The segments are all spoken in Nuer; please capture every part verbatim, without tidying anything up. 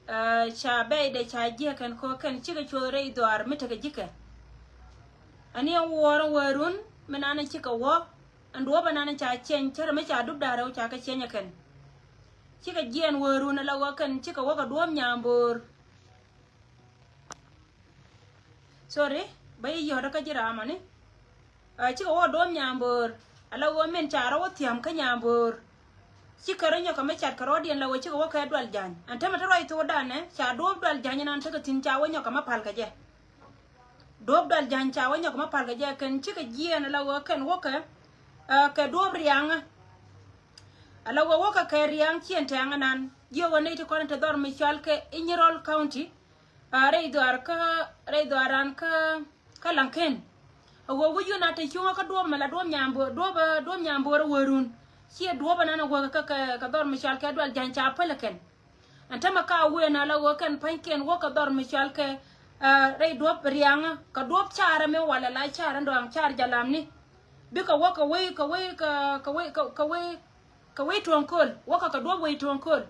Ca bɛy dee ca jiɛk kɛn kɔ kɛn cikɛ cuɔth rɛy dhuaar mi tekɛ ji̱kɛ. Ani ɛn wuɔɔr ɛn wee run mi nan cikɛ wä ɛn duɔ̱ɔ̱p ɛnan ca ciɛny cärɛ mi ca dup da̱rɛ wä ca kɛ ciɛny ɛ kɛn. Cikɛ jiɛn wee run ala wä kɛn cikɛ wä kɛ duɔ̱ɔ̱p nyamböör. Sorry, bä yi yɔ̱t kä ji̱ raamani. Cikɛ wä duɔ̱ɔ̱p nyamböör ala wä min ca rɔ wä thiam kä nyamböör. Cikɛ rɔ nyɔkɛ mi cat kɛ rɔɔdiɛn la wä cikɛ wä kɛ dual ja̱ny ɛn tämɛ te ruac thokdan ɛ ca duɔ̱ɔ̱p dual ja̱ny ɛnan tekɛ thi̱n ca wä nyɔkɛ mi pal kɛ jɛ. Duɔ̱ɔ̱p dual ja̱ny ca wä nyɔkɛ mi pal kɛ jɛ kɛn cikɛ jiɛɛn ala wä kɛn wäkɛ kɛ duɔ̱ɔ̱p riaŋä. Ala wä wäkɛ kɛ riaŋ ciɛn tɛŋ ɛnan jiɛ wä nɛy ti kɔn te dhɔr mi cɔal kɛ Inyirɔl County. Rɛy dhuaar kä rɛy dhuaar ran kä kä Laŋken. A wä wi̱c yun a te cuŋä kä duɔ̱ɔ̱p mɛ la duɔ̱ɔ̱p nyamböör duɔ̱ɔ̱p duɔ̱ɔ̱p nyamböör a wä run. Ciɛ duɔ̱ɔ̱p ɛnan a wä kä kɛ dhɔr mi cɔal kɛ dual ja̱ny ca päl kɛn. Ɛn tämɛ ka wëë na la wä kɛn pa̱nykiɛn wä kɛ dhɔr mi cɔal kɛ rɛy duɔ̱p riaŋä kɛ duɔ̱p caarä mi walɛ la caarä dɔaŋ caar jalamni. Bikɛ wä kɛ wei kɛ wei kɛ kɛ wei kɛ wei kɛ wei tuɔ̱ŋ kööl wä kɛ kɛ duɔ̱p wei tuɔ̱ŋ kööl.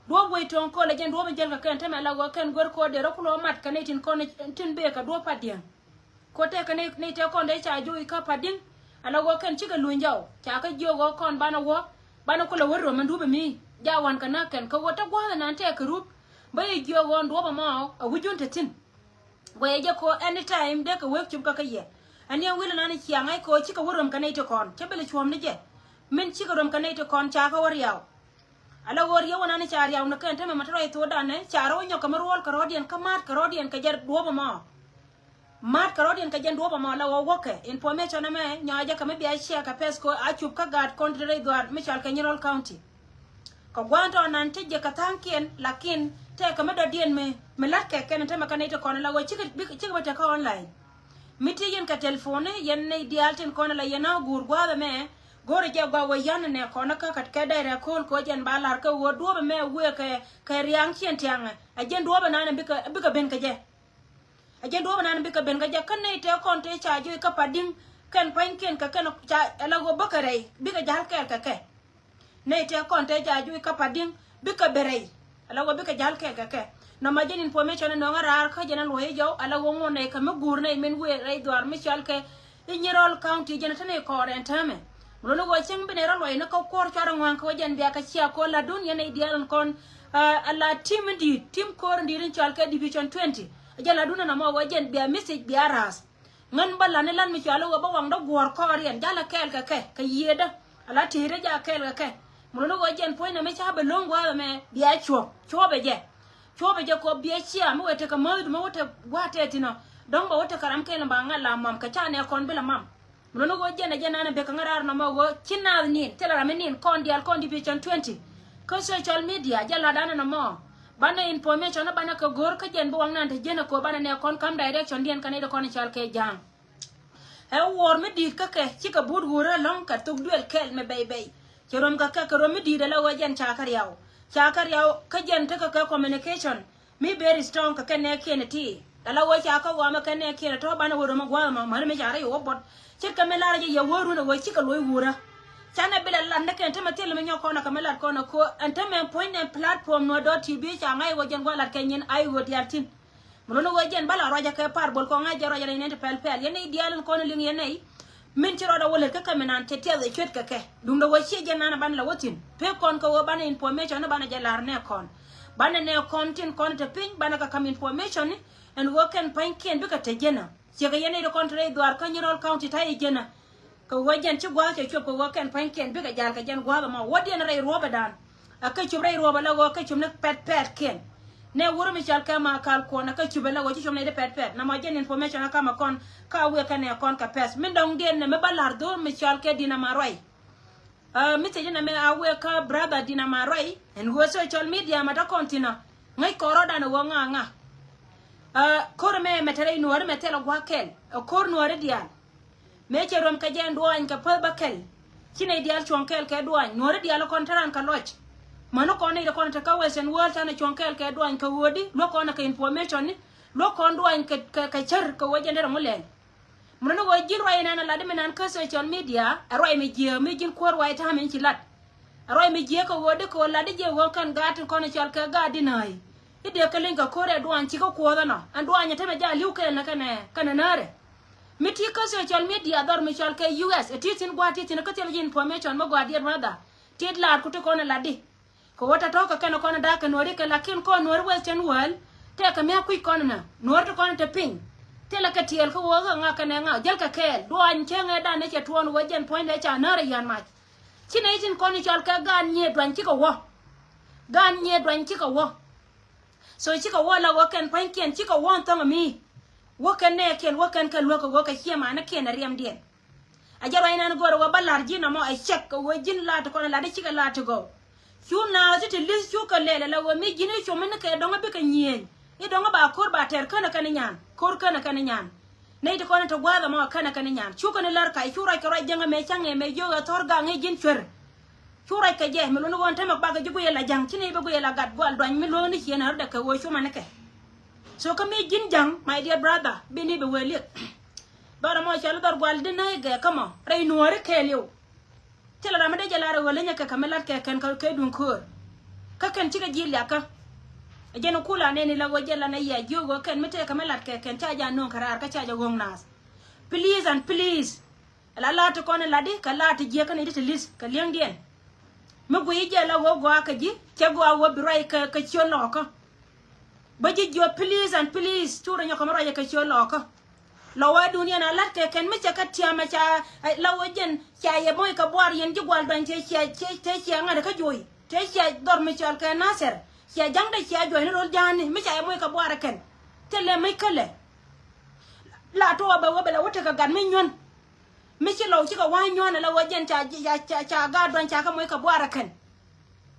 Duɔ̱p wei tuɔ̱ŋ kööl ɛ jɛn duɔ̱p in jäl kɛ kɛn tämɛ la wä kɛn gör ko̱o̱t dee rɔ kulɔ mat kɛ nɛy tin kɔn tin bee kɛ duɔ̱p pat diɛŋ. Ko tɛkɛ ni ni tɛ kɔn dee ca joc kä Padiŋ. Ala wä kɛn cikɛ luny jaw ca kä jiök ɣä kɔn banɛ wä banɛ kulɛ wä röm ɛn dup ɛmi. Ja wan kɛ näk kɛn kä wä te gua̱a̱th ɛnan tɛkɛ rup. Bä yɛ jiök ɣä ɛn duɔ̱p ɛmɔ ɛ wi̱c jun te thi̱n. Guɛyɛ jɛ ko anytime dee kɛ wek cup kä kä yɛ. Ɛn yɛn wi̱l ɛnan cia ŋa̱c ko cikɛ wä röm kɛ nɛy ti kɔn cä bilɛ cuɔ̱m ni jɛ. Min cikɛ röm kɛ nɛy ti kɔn ca kä wä riaw. Ala ɣöö riɛw ɛnan ca riaw ni kɛn tämɛ ma te ruac thokdan ɛ ca rɔ wä nyɔk kɛ mi ruɔl kɛ rɔɔdiɛn kä ma̱a̱t kɛ rɔɔdiɛn kɛ jɛ duɔ̱ɔ̱p ɛmɔ. Ma̱a̱t kɛ rɔɔdiɛn kɛ jɛn duɔ̱ɔ̱p ɛmɔ la ɣöö wäkɛ information ɛmɛ nyɔac jɛ kɛ mi bia ciɛ kɛ pɛth kɛ a cup kä gaat kɔn ti rɛy dhuaar mi cɔal kɛ Nyirol County. Kɛ gua̱a̱n tɔɔnan te jiɛ kɛ tha̱a̱ŋkiɛn lakin tɛkɛ mi dɔ̱diɛn mi mi la̱t kɛ kɛn tämɛ kɛ nɛy ti kɔn la ɣöö cikɛ bik cikɛ bä te kä online. Mi ti yɛn kɛ telefoni yɛn nɛy diaal tin kɔn la yɛn a guur gua̱a̱th ɛmɛ. Go̱o̱rɛ jɛ gua̱a̱th wä yän nɛ kɔn kä kɛ dɛy rɛ ko̱o̱l kɛ wä jɛn ba la̱r kɛ wä duɔ̱ɔ̱p ɛmɛ wëë kɛ kɛ riaŋ ciɛn tiaŋɛ. A jɛn duɔ̱ɔ̱p ɛnan bikɛ bikɛ ben kɛ jɛ. A jɛn duɔ̱ɔ̱p ɛnan bikɛ ben kɛ jɛ kä nɛy tëë kɔn tëë ca juɔc kä Padiŋ. Kɛn pa̱nykiɛn kɛ kɛn ca ala ɣöö bäkɛ rɛy bikɛ ja̱l kɛɛl kɛ kɛ. Nɛy tëë kɔn tëë ca juɔc kä Padiŋ bikɛ ben rɛy. Ala ɣöö bikɛ ja̱l kɛɛl kɛ kɛ. Nɔmɔ jɛn information ɛ nɔŋ a raar kä jɛn a luɔ̱c jɔw ala ɣöö ŋuɔ̱n nɛy kɛ mi guur nɛy min wëë rɛy dhuaar mi cɔal kɛ Inyirɔl County jɛn a te nɛy kɔɔr ɛn täämɛ. Mi luni ɣöö cäŋ bi nɛy rɔ luɔc ni kä kuɔr cuarɛ ŋua̱a̱ŋ kɛ wä jɛn bia kɛ cia ko̱r latdun yɛn nɛy diaal in kɔn. A la tim in di̱i̱t tim ko̱r in di̱i̱t in cɔal kɛ Division twenty. A jɛn latdun ɛn ɛmɔ wä jɛn bia message bia raas. Ŋän bä lan ilan mi cɔal iwä bä waŋdä guɔ̱ɔ̱r kɔɔriɛn jalä kɛɛl kɛ kɛ kɛ yiëëdä. Ala ti̱i̱dä ja kɛɛl kɛ kɛ. Mi luni ɣöö jɛn puɔ̱nynɛ mi ca bɛ lo̱ŋ gua̱a̱th ɛmɛ bia cuɔ̱p cuɔ̱pɛ jɛ. Cuɔ̱pɛ jɛ kɔ bia cia mi wee tekɛ mäth mi wä te gua̱a̱t tɛɛthinɔ. Dɔ̱ŋ bɛ wä tekɛ ram kɛɛl in ba ŋa̱t la mam kɛ ca nɛ kɔn bi la mam. Mi luni ɣöö jɛn ɛ jɛn nanɛ bek kɛ ŋäraar nɔmɔ ɣöö ci naath nin thilɛ ram mi nin kɔn diaal kɔn Division twenty. Kä social media jɛ la̱tdan ɛnɔmɔ. Banɛ information ni banɛ kɛ go̱r kä jɛn bi waŋ nan te jiɛn ɛ ko̱ banɛ nɛ kɔn kam direction diɛn kɛ nɛy ti kɔn i̱ cɔal kɛ ja̱a̱ŋ. Ɛ wuɔr mi di̱i̱t kä kɛ cikɛ but wurä ɛlɔ̱ŋ kɛ thok duël kɛl mi bɛy bɛy. Cɛ röm kɛ kɛ kɛ röm mi di̱i̱t ala ɣöö jɛn ca kä riaw ca kä riaw kä jɛn tekɛ kɛ communication. Mi beri strong kɛ kɛn nɛ kiɛn ti ala wä ca kä wamɛ kɛn nɛ kiɛn tɔ banɛ wä röm a gua̱a̱th ma mani mi ca rɛ yɛ wä bɔt. Ce̱tkɛ mi lar jɛ yɛ wä run a wä cikɛ luɔy wurä. Canɛ bilɛ lat ni kɛn tämɛ thil mi nyɔk kɔn a kɛ mi lat kɔn a ko ɛn tämɛ puɔ̱ny nɛ platform nuɔ dɔt ti bi ca ŋa̱c wä jɛn gua̱a̱th lat kɛ nyin a iwä diaal tin. Mi luni wä jɛn bä la ruacä kɛ par bol kɔn ŋa̱c jɛ ruacä rɛy nɛn ti pɛl pɛl yɛn nɛy diaal in kɔn liŋ yɛn nɛy. Min ci rɔɔdɛ wä lät kä kɛ mi nan cɛ tiɛth ɛ cuet kɛ kɛ duundɛ wä ciɛ jɛn nan ɛ banɛ la wä thi̱n pek kɔn kɛ wä banɛ information ni banɛ jɛ la̱r nɛ kɔn. Banɛ nɛ kɔn tin kɔn te piny banɛ kɛ kam information ni ɛn wä kɛn pa̱nykiɛn bikɛ te jɛn ɛ ciɛ kɛ yɛn nɛy ti kɔn te rɛy dhuaar kä Nyirol County ta̱yɛ jɛn ɛ. Kɛ wä jɛn ci gua̱a̱th cɛ cuɔp kɛ wä kɛn pa̱nykiɛn bikɛ jal kɛ jɛn gua̱a̱th ɛmɔ wä diɛn rɛy ruɔ̱pɛ dan. Ɛ kä cup rɛy ruɔ̱pɛ la wä kä cup ni pɛt pɛt kiɛn. Nɛ wurä mi cal kɛ ma kal kuɔn ɛ kä cup ɛ la wä ci cup nɛy ti pɛt pɛt na ma jɛn information ɛ kamɛ kɔn. Kä a wëë kɛ nɛ kɔn kɛ pɛth mi dɔŋ diɛn nɛ mi ba la̱r dho̱r mi cal kɛ Dina Maruay. Ɛ mi thiec nɛ mi a wëë kä brother Dina Maruay ɛn wëë social media ma dä kɔn thi̱n ɔ. Ŋäc kɔrɔdan ɛ wä ŋa ŋa. Ɛ ko̱r ɛmɛ mɛ te rɛy nuɔ̱ɔ̱ri mɛ thilɛ gua̱a̱k kɛl ɛ ko̱r nuɔ̱ɔ̱ri diaal. Mëë cɛ ruɔ̱m kɛ jɛ ɛn duɔ̱ɔ̱ny kɛ päth bä kɛl. Ci nɛy diaal cuɔ̱ŋ kɛɛl kɛ duɔ̱ɔ̱ny nuɔ̱ɔ̱ri diaal kɔn te raan kɛ lɔc. Mäni kɔn nɛy ti kɔn te kä Western world canɛ cuɔ̱ŋ kɛɛl kɛ duɔ̱ɔ̱ny kɛ ɣöödi luäk kɔn kɛ information ni luäk kɔn duɔ̱ɔ̱ny kɛ kɛ kɛ cär kɛ wä jɛ derɛ ŋu lɛl. Mun ni ɣöö ji̱n ruac inɛn a lat mi nan kä social media ɛ ruac mi jiääk mi ji̱n kuäär ruac ta̱a̱ min ci lat. Ɛ ruac mi jiääk kɛ ɣöödi kɛ ɣöö lat di jiɛ ɣöö kɛn gaat tin kɔn cɔal kɛ gaat di nääi. I̱ dee kɛ leny kɛ ko̱r ɛ duany ci kä kuɔth ɛnɔ. Ɛn duany ɛ tämɛ jaa li̱w kɛɛl ni kɛnɛ, kɛnɛ näärɛ. Mi ti kä social media dhɔr mi cɔl kɛ U S, ɛ ti thi̱n gua̱a̱th ti thi̱n kä thil ji̱ information mi gɔaa diet rather. Ti laat ku ti kɔn ɛ lat di. Kɛ ɣöö tɔ̱tɔ̱ kɛ kɛn kɔn ɛ da̱a̱k kɛ nuɔ̱ɔ̱ri kɛ, lakin kɔn nuɔ̱ɔ̱ri Western world tëëkɛ mi a kui̱c kɔn ɛnɛ. Nuɔ̱ɔ̱ri ti kɔn ɛ te piny. Thilɛ kɛ tiɛɛl kä ɣöö kä ŋa kɛnɛ ŋa. Jäl kɛ kɛɛl. Duany cäŋ ɛ dan ɛ cɛ tuɔɔn ɣöö jɛn puɔ̱nydɛ ca näärɛ yɛn mac. Ci nɛy tin kɔn i̱ cɔl kɛ gaan nyiee duany cikɛ wä. Gaan nyiee duany cikɛ wä. So cikɛ wä la wä kɛn pua̱nykiɛn cikɛ wä thɔŋ mi. Wä kɛn nɛɛkiɛn wä kɛn kɛ luäk kɛ wä kɛ ciɛ manikiɛn ɛ riɛmdiɛn. A jɛ ruac nan go̱o̱r wä ba la̱r ji̱n ɛmɔ ɛ cɛk kɛ wä ji̱n la̱t ti kɔn ɛ la̱t ti cikɛ la̱t ti gɔw. Cu naath ti ti li̱th cu kɛ lɛl ɛ la wä mi ji̱n i̱ com in kɛ dɔ̱ŋ a bikɛ nyiëëny. I̱ dɔ̱ŋ a ba ko̱r ba tɛr känɛ kɛn i̱ nyan. Ko̱r känɛ kɛn i̱ nyan. Nɛy ti kɔn in te gua̱a̱th ɛmɔ känɛ kɛn i̱ nyan. Cu kɛn i̱ lär kac cu ruac kɛ ruac jäŋ ɛmɛ caŋ ɛmɛ jiök ɛ thɔ̱r gaŋ i̱ ji̱n cuer. Cu ruac kɛ jɛ mi luɔ̱n i̱ ɣöö ɛn tämɛ bakɛ ji̱ guiyɛ la ja̱ŋ ci nɛy bɛ guiyɛ la gat gual duany mi luɔ̱ŋ ni ciën ɛ rɔ̱dɛ kɛ ɣöö cu manikɛ. So kä mi ji̱n ja̱ŋ, my dear brother, bi ni bi wee liek. Dhɔr ɛmɔ cɔl dhɔr gual di nɛy gɛ kä mɔ rɛy nuɔ̱ɔ̱ri kɛɛliw. Thilɛ ram mi dee jɛ lar ɛ ɣöö lenyɛ kɛ kɛ mi lat kɛ kɛn kɛ duŋ köör. Kä kɛn cikɛ ji̱ liakä. Ɛ jɛn kula nɛni la ɣöö jɛ lan ɛ yia jiök ɣöö kɛn mi tëëkɛ mi lat kɛ kɛn ca jɛ a nööŋ kɛ raar kä ca jɛ ɣööŋ naath. Please and please. Ala la̱a̱t ti kɔn in latdi kɛ la̱a̱t ti jiäkä ni ti ti li̱th kɛ li̱eŋdiɛn. Mi guiy jɛ la ɣöö gɔaa kɛ ji̱ cɛ gɔaa ɣöö bi ruac kɛ, kɛ ciöl lɔɔkä. Bä ji̱ jiök please and please cu rɔ nyɔk kɛ mi ruacɛ kɛ ciöl lɔɔkä. Lɔ wä duniɛn a la̱t kɛ kɛn mi cɛ kä tiam ɛ ca, la wä jɛn ca yɛ moc kɛ buar yɛn ji̱ gual duany tëë cia, tëë cia ŋa̱t kä juɔy tëë cia dhɔr mi cɔal kɛ Nathɛr cia ja̱ŋdɛ cia juɔy ni ro̱l ja̱a̱ni mi ca yɛ moc kɛ buar ɛ kɛn. Thilɛ mi kälɛ. La tuɔɔk bɛ wä bɛ la wä tekɛ gat mi nyuän. Mi ci lɔw cikɛ wa̱a̱ nyuän ala wä jɛn ca, ca, ca, ca gaat duany ca kä moc kɛ buarɛ kɛn.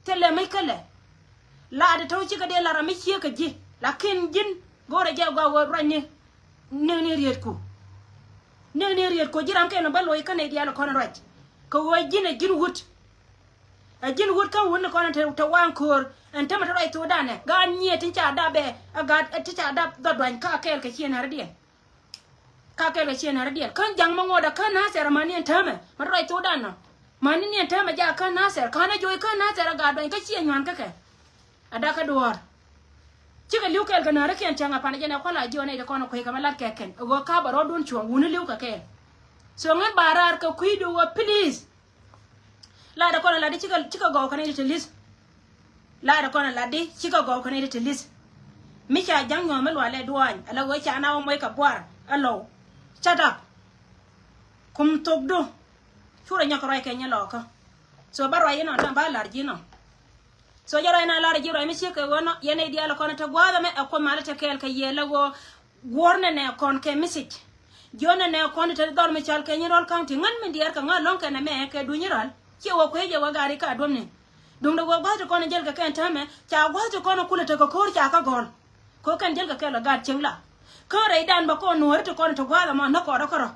Thilɛ mi kälɛ. Laat tɔ̱ cikɛ dee lar ami ciek kɛ ji̱. Lakin ji̱n go̱o̱rɛ jɛ gɔaa wä ruacni. Nek ni rietku. Nek ni rietku ji̱ ram kɛn bä loc kä nɛy diaal kɔn ruac. Kɛ wä ji̱n ɛ ji̱n wut. Ɛ ji̱n wut kä wut ni kɔn te, te waŋ köör. Ɛn tämɛ te ruac thokdan ɛ gaat nyiee tin ca dap ɛ, ɛ gaat ti ca dap dhɔ duany ka kɛɛl kɛ ciɛ na̱rdiɛn. Ka kɛl kɛ ciɛ na̱rä diɛl kä ja̱ŋ ma ŋuɔ̱t a kä Nathɛr amäni ɛn täämɛ ma ruac thokdan nɔ. Mäni ni ɛn täämɛ ja kä Nathɛr ka̱n a joc kä Nathɛr a gaat duany kä ciɛ nyuan kä kɛ. A dakä duɔ̱ɔ̱r. Cikɛ li̱w kɛɛl kɛ na̱rä kiɛn cäŋ a pan jɛn ɛ kua̱l a jiɔn ɛ ti kɔn a kuec kɛ ma lat kɛ kɛn ɛ ɣöö ka̱p a rɔɔdun cuɔ̱ŋ wuni li̱w kɛ kɛɛl. So ŋän ba raar kɛ kui̱du ɣöö please. Ladɛ kɔn a ladɛ cikɛ, cikɛ gɔw kɛn a iti te li̱th. Ladɛ kɔn a ladɛ cikɛ gɔw kɛn a iti te li̱th. Mi ca ja̱ŋ nyuɔ̱ɔ̱m mi lualɛ duaany ala ɣöö ca na wä moc kɛ buar. Ɛ lɔw. Shut up. Kum thokdu. Curɛ nyɔk kɛ ruac kɛ nyɛ lɔɔkä. So ba ruac inɔ tɛm ba lar ji̱ nɔ. So jɛ ruac na lar ji̱ ruac mi ciek kɛ ɣöö nɔ yɛn nɛy diaal kɔn a te gua̱a̱th ɛmɛ ɛ kuoth mal a te kɛɛl kɛ yɛ la ɣöö Guɔ̱r nɛnɛ kɔn kɛ message. Jiɔn nɛnɛ kɔn te dhɔr mi cɔal kɛ Nyirol County. Ŋän mi diɛɛr kɛ ŋä lɔ̱ŋ kɛn ɛmɛ kɛ du Nyirol. Ciɛ wä kuec jɛ wä gari ka duɔ̱mni. Duŋdɛ wä gua̱th ti kɔn jäl kɛ kɛn täämɛ ca gua̱th ti kɔn kulɛ tekɛ ko̱r ca kä gɔ̱l. Kɛ kɛn jäl kɛ kɛl kɛ gaat cieŋ la. Kä rɛydan bä kɔn nuɔ̱ɔ̱ri ti kɔn ti gua̱th ɛmɔ näk kɔn rɔ kärɔ.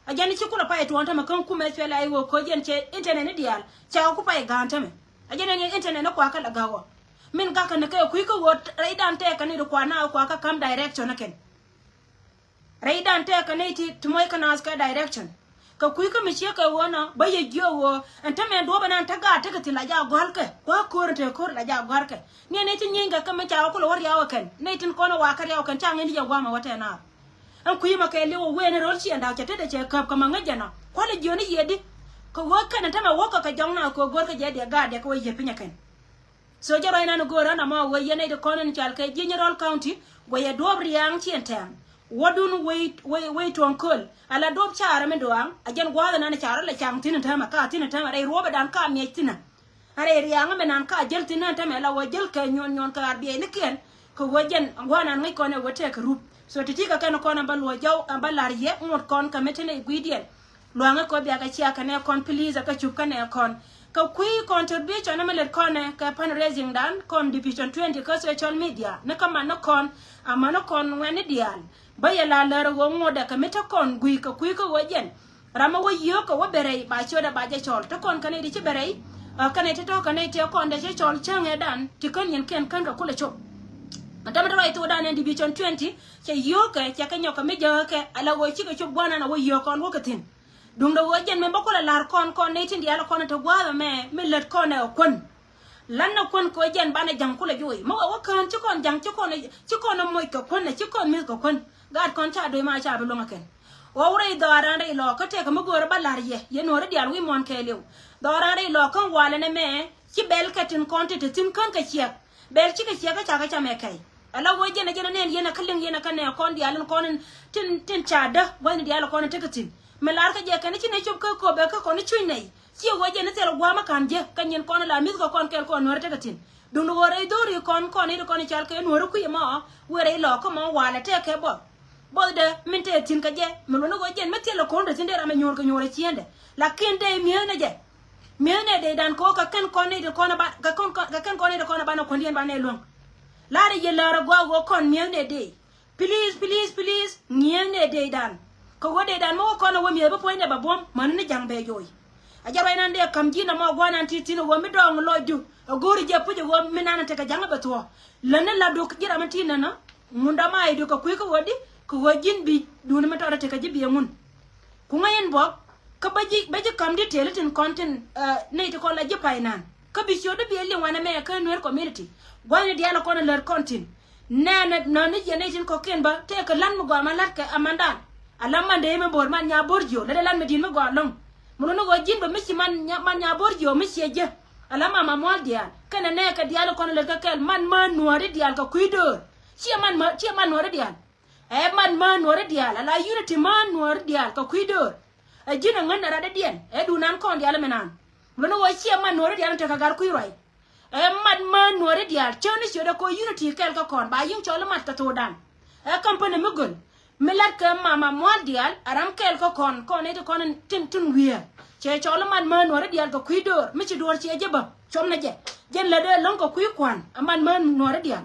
A jɛn ci kulɛ pay tuɔɔn tämɛ kä kumɛ cuɛ la iwä koc jɛn cɛ internet ni diaal ca ku pay ga̱a̱n tämɛ. A jɛn ni internet ni kuakä la ga̱a̱k ɔ. Min ga̱kä ni kɛ kui̱ kä ɣöö rɛydan tɛɛkɛ ni di kua̱r na kuakä kam direction ni kɛn. Rɛydan tɛɛkɛ ni ti ti mɔc kä naath kɛ direction. Kɛ kui̱ kä mi ciek kɛ ɣöö nɔ bä yɛ jiök ɣöö ɛn tämɛ duɔ̱ɔ̱p ɛn an te gaat tekɛ thi̱n la ja gɔ̱a̱lkɛ kua̱ ko̱r in te ko̱r la ja gɔ̱a̱lkɛ. Ni ɛn ni ti nyieeny kɛ kä mi ca wä kulɛ wä riaw ɛ kɛn ni tin kɔn wä wakä riaw ɛ kɛn ca ŋi̱n di jɛ gua̱a̱mɛ wä tɛn naath. Ɛn kui̱ mɛ kɛ li̱w ɛ wee ni ro̱l ci ɛn da̱k cɛ tetdɛ cɛ käp kɛ ma ŋäc jɛ nɔ kualɛ jiöni yiëëdi. Kɛ ɣöö kɛn ɛn tämɛ wäkɛ kɛ jɔŋna kɛ ɣöö go̱rkɛ jɛ diɛ gaat diɛ kɛ wee yiëë pinyɛ kɛn. So jɛ ruac nan go̱o̱r ɛn amɔ ɣöö yɛn nɛy ti kɔn in cɔal kɛ ji̱ Nyirol County guɛyɛ duɔ̱ɔ̱p ria̱a̱ŋ ci ɛn tɛ̈ɛ̈ŋ. Wädun wei, wei, wei tuɔ̱ŋ köl ala duɔ̱ɔ̱p caarä mi duaaŋ a jɛn gua̱a̱th ɛn an caarä lɛ ca̱ŋ thi̱n ɛn täämɛ ka thi̱n ɛn täämɛ rɛy ruɔ̱ɔ̱pɛ dan ka miɛc thi̱n ɛ. Rɛy riaŋä mi nan ka jäl thi̱n ɛ tämɛ la wä jäl kɛ nyuɔn nyuɔn kɛ ɣar biɛy ni kiɛn. Kɛ wä jɛn gua̱a̱r nan ŋäc kɔn ɛ wä tɛk kɛ rup. So ti ti kɛ kɛn kɔn ɛ bä luɔ jɔw ɛ bä la̱r yɛ ŋot kɔn kɛ mi tin ɛ gui̱diɛn. Luaŋä kɔ biakɛ cia kɛnɛ kɔn please ɛ kɛ cup kɛnɛ kɔn. Kɛ kui̱ contribution ɛ mi lät kɔn ɛ kɛ fundraising dan kɔn division twenty kä social media ni kä man ni kɔn. Amäni kɔn ŋuɛ̈tni diaal bä yɛ la lär ɛ ɣöö ŋot ɛ kɛ mi te kɔn gui̱ kɛ kui̱ kä ɣöö jɛn. Ram mi wä yio̱o̱k kɛ wä bɛ rɛy ba ciötdɛ ba jɛ cɔl te kɔn kɛn i̱ di ci bɛ rɛy. Ɛ kɛn i̱ ti tɔ̱ kɛn i̱ tiɛ kɔn dee cɛ cɔl cäŋ ɛ dan ti kän nyin kɛn kän kɛ kulɛ cop. Ɛ tämɛ te ruac thokdan ɛn division twenty cɛ yio̱o̱k kɛ cɛ kɛ nyɔk kɛ mi jäk kɛ ala ɣöö cikɛ cop gua̱n ɛn a wä yio̱o̱k kɔn wä kɛ thi̱n. Duundɛ ɣöö jɛn mi bä kulɛ la̱r kɔn kɔn nɛy tin diaal kɔn te gua̱a̱th ɛmɛ mi lät kɔn ɛ kuän. Lan na kuän kɛ ɣöö jɛn banɛ ja̱ŋ kulɛ juɔy. Mi wä wä kään ci kɔn ja̱ŋ ci kɔn ci kɔn moc kɛ kuän ci kɔn mi̱th kɛ kuän. Gaat kɔn ca do̱y ma ca bi luäŋ ɛ kɛn. Wä wä rɛy dhɔaaran rɛy lɔɔkä tëëkɛ mi göörä ba la̱r yɛ yɛ nuɔ̱ɔ̱ri diaal wi̱i̱ muɔ̱ɔ̱n kɛɛliw. Dhɔaaran rɛy lɔɔkä walɛ nɛ mɛ ci bɛl kɛ tin kɔn ti te thi̱n kän kɛ ciɛk. Bɛl cikɛ ciɛk kä cakɛ camɛ kɛy. Ala ɣöö jɛn a jɛn a nɛn yɛn a kä liŋ yɛn a kä nɛ kɔn diaal in kɔn in tin tin ca dä gua̱thni diaal kɔn in tekɛ thi̱n. Mi lar kä jɛ kɛn ci nɛ cop kä köpɛ kä kɔn i̱ cuc nɛy. Ciɛ ɣöö jɛn i̱ thil gua̱a̱m i̱ ka̱n jiäk kä nyin kɔn i̱ la mi̱th kɛ kɔn kɛɛl kɔn nuäärä tekɛ thi̱n. Duundɛ ɣöö rɛy dho̱ri kɔn kɔn i̱ ti kɔn i̱ cal kɛ nuäärä kui̱ ɛmɔ. Wëë rɛy lɔɔkä mɔ walɛ tɛɛkɛ buɔth. Buɔthdɛ min tɛɛ thi̱n kɛ jɛ mi luɔ̱n i̱ ɣöö jɛn mi thilɛ ko̱n te thi̱n dee ram ɛ nyuɔ̱ɔ̱r kɛ nyuɔ̱ɔ̱r ɛ ciëndɛ. Lakin dee mi̱eethnɛ jɛ. Mi̱eethnɛ dee dan kɛ ɣöö kɛ kɛn kɔn i̱ ti kɔn ɛ ba kɛ kɛn kɔn kɛ kɛn kɔn i̱ ti kɔn ɛ banɛ kuändien banɛ luäŋ. La̱rä yɛ läärä gɔaa ɣöö kɔn mi̱eethnɛ dee. Please, please, please, ŋi̱eeŋnɛ dee dan. Kɛ ɣöö dee dan mi wä kɔn ɛ wä mi̱eth bi puɔ̱nydɛ bɛ buɔ̱m mäni ni ja̱ŋ bɛ jo̱o̱c. A jɛ ruac nan dee ka̱m ji̱n ɛmɔ gua̱n an ti thi̱n ɛ ɣöö mi dɔɔŋ lɔcdu ɛ go̱o̱ri jɛ puc ɛ ɣöö mi nan ɛ tekɛ ja̱ŋ ɛ bɛ thuɔ̱ɔ̱. Lätni la̱tdu ji̱ ram mi ti nänä ŋundä ma i̱du kɛ kui̱ kä ɣöö di kɛ ɣöö ji̱n bi duuni mi tɔɔt ɛ tekɛ ji̱ bi ɛ ŋun. Ku ŋäc in buɔk kä bä ji̱ bä ji̱ ka̱m detail tin kɔn tin nɛy ti kɔn la ji̱ pay nan kä bi ciötdä bi ɛ liŋ wanɛ mɛ kä Nuer community. Gua̱thni diaal ɛ kɔn ɛ lät kɔn thi̱n. Nɛnɛ nɔni yɛn nɛy tin kɔ̱kiɛn bä tëëkɛ la̱t mi gɔaa ma la̱tkɛ amandan. Ala man dee mi bo̱o̱r man nya bo̱r jiö lätdɛ la̱t mi di̱i̱t mi gɔaa lɔ̱ŋ. Mi luni ɣöö ji̱n bä mi ci man nya man nya bo̱r jiö mi ciɛ ji̱. Ala mama mual diaal kɛnɛ nɛɛkɛ diaal kɔn lät kɛ kɛl man mään nuääri diaal kɛ kui̱ döör. Ciɛ man mään ciɛ man nuääri diaal. Ɛ man mään nuääri diaal ala unity mään nuääri diaal kɛ kui̱ döör. Ɛ ji̱n ɛ ŋän ɛ radädiɛn ɛ duun nan kɔn diaal mi naan. Mi luni ɣöö ciɛ man nuääri diaal tekɛ gar kui̱ ruac. Ɛ mat mään nuɔ̱ɔ̱ri diaal cäŋ ni ciötdɛ kɛ unity kɛɛl kä kɔn ba yi̱ŋ cɔl i̱ mat kɛ thokdan. Ɛ kampani mi göl mi la̱t kɛ mama mual diaal a ram kɛɛl kä kɔn kɔn i̱ ti kɔn tin tin wiee. Cɛ cɔl i̱ mat mään nuɔ̱ɔ̱ri diaal kɛ kui̱ döör mi ci duɔ̱ɔ̱r ciɛ jɛ bä cuɔm ni jɛ. Jɛn lätdɛ ɛlɔ̱ŋ kɛ kui̱ kua̱n ɛ mat mään nuɔ̱ɔ̱ri diaal.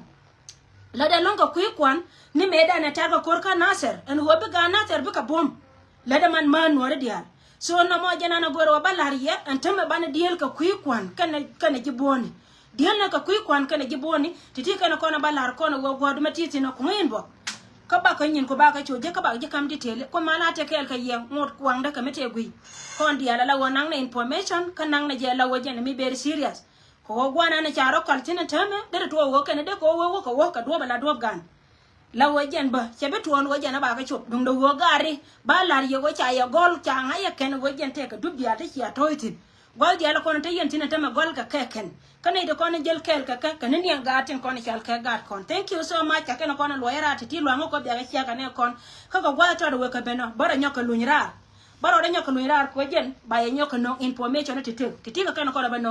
Lätdɛ ɛlɔ̱ŋ kɛ kui̱ kua̱n ni mëëdan ɛ ta̱r kɛ ko̱r kä Nathɛr ɛn ɣöö bi gaat Nathɛr bikɛ buɔ̱m. Lätdɛ man mään nuɔ̱ɔ̱ri diaal. So nɔmɔ jɛn an a go̱o̱r ɣöö ba la̱r yɛ ɛn täämɛ banɛ dieel kɛ kui̱ kua̱n kɛnɛ kɛnɛ ji̱ buɔ̱ɔ̱ni. Dieel nɛ kɛ kui̱ kua̱n kɛnɛ ji̱ buɔ̱ɔ̱ni ti̱ti̱ kɛnɛ kɔn a ba la̱r kɔn a ɣöö gua̱a̱r di ma ti̱i̱ thi̱n a kuŋä in bä. Kä bakɛ nyin ku bakɛ cu jek kä bakɛ ji̱ ka̱m detail ku mal a te kɛɛl kɛ yɛ ŋot kuaŋdä kɛ mi tëë gui̱i̱. Kɔn diaal a la ɣöö naŋnɛ information kä naŋnɛ jɛ la ɣöö jɛn mi very serious. Kɛ ɣöö gua̱a̱r an a ca rɔ kɔl thi̱n a täämɛ derɛ tuɔɔk ɣöö kɛnɛ dee kɛ ɣöö wee wä kɛ wä kɛ duɔ̱ɔ̱p a la duɔ̱ɔ̱p gan. La ɣöö jɛn bä cɛ bi tuɔɔn ɣöö jɛn a bakɛ cop duundɛ ɣöö gaari ba la̱r yɛ ɣöö ca yɛ gɔl ca ŋa̱c yɛ kɛn ɣöö jɛn tɛkɛ dup diaal ti cia tɔ̱ɔ̱c thi̱n. Gɔl diaal kɔn te yɛn thi̱n a tämɛ gɔl kɛ kɛ kɛn kä nɛy ti kɔn jäl kɛɛl kɛ kɛ kɛ ni niɛŋ gaat tin kɔn cal kɛ gaat kɔn. Thank you so much. Ca kɛn kɔn luɔc raar ti ti luaŋ kɔ biakɛ ciak kɛ nɛ kɔn kä kɛ gua̱th tɔt wek kɛ ben ɔ bä rɔ nyɔk kɛ luny raar. Bä rɔ rɔ nyɔk kɛ luny raar kɛ ɣöö jɛn ba yɛ nyɔk kɛ nɔŋ information ti ti ti kɛ kɛn kɔn bä nɔŋ.